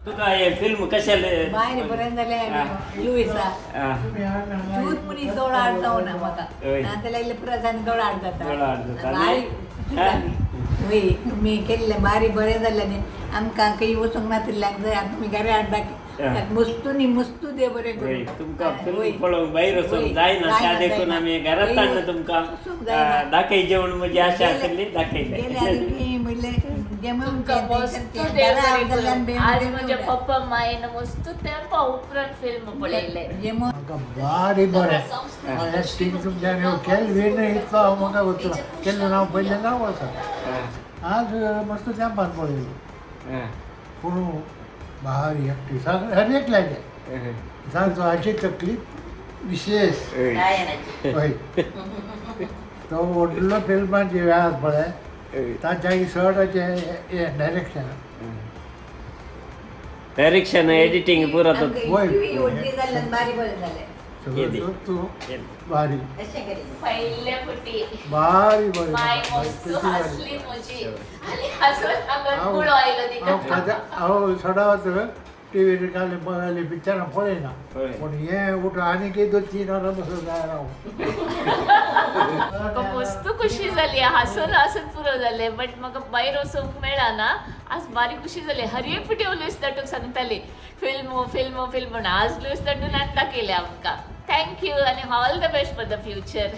तुका हे फिल्म कशें? भायर बरें जालें लुईसा. चूर मुनी दोळ हाडता ना म्हाका. हय. नाजाल्यार इल्ले पुरासान दोळ हाडता. दोळो हाडता. भारी खुशी जाली. वय, तुमी केल्लें भारी बरें जालें न्ही. आमकां खंय वचूंक नातिल्ल्यांक जाय आतां तुमी घरा हाडटा. मस्तू न्ही, मस्तू देव बरें वय, करूं. तुमकां फिल्म वय. पळोवंक भायर वचूंक वय, जायना त्या देखून जायना. आमी घरांत वय, तुमकां वचूंक जायना. दाखय जेवण म्हजी आशा आशिल्ली दाखयलें. गेले आनी ती म्हणलें जेवण तुमकां मस्तू देव बरें करूं. आज म्हज्या पप्पा मायन मस्तू तेंपा उपरांत फिल्म पळयलें. जेवण. म्हाका भारी बरें एक्टींग तुमच्यानी केल्लें वीण इतलो हांव म्हाका उतरा केल्लें हांव पयलें ना वचा. आज मस्त तेंपान पळयलो पूण भारी एक्टींग सगळें हर एकल्याचें जांचो हाची तकली विशेष. हय, तो व्हडलो फिल्माची वेळार पळय ताच्या चड हें डायरेक्शन. डायरेक्शन, एडिटींग पुरा तो. वय. टीव्ही व्हडली जाल्ल्यान भारी बरें जालें. सगळें तूं भारी. अशें करी. पयले फुटी भारी बरें. माय मस्तू हासली म्हजी आनी हासून हांगा गुळो आयलो हांव तिका. खात्या हांव सदांच टीव्हीर घाली पळयली पिक्चरां पळयना. पळय. पूण हें उठ आनीक एक 2-3 वरां बसून जाय हांव. म्हाका मस्त खुशी जाली, हासून हासून पुरो जालें. बट म्हाका भायर वचूंक मेळना. आज बारी खुशी जाली. हर एक फावटी हांव लुईस दाटूक सांगताली फिल्म फिल्म फिल्म म्हणून. आज लुईस दाटून हाडटा केलें आमकां. Thank you आनी all the best for the future.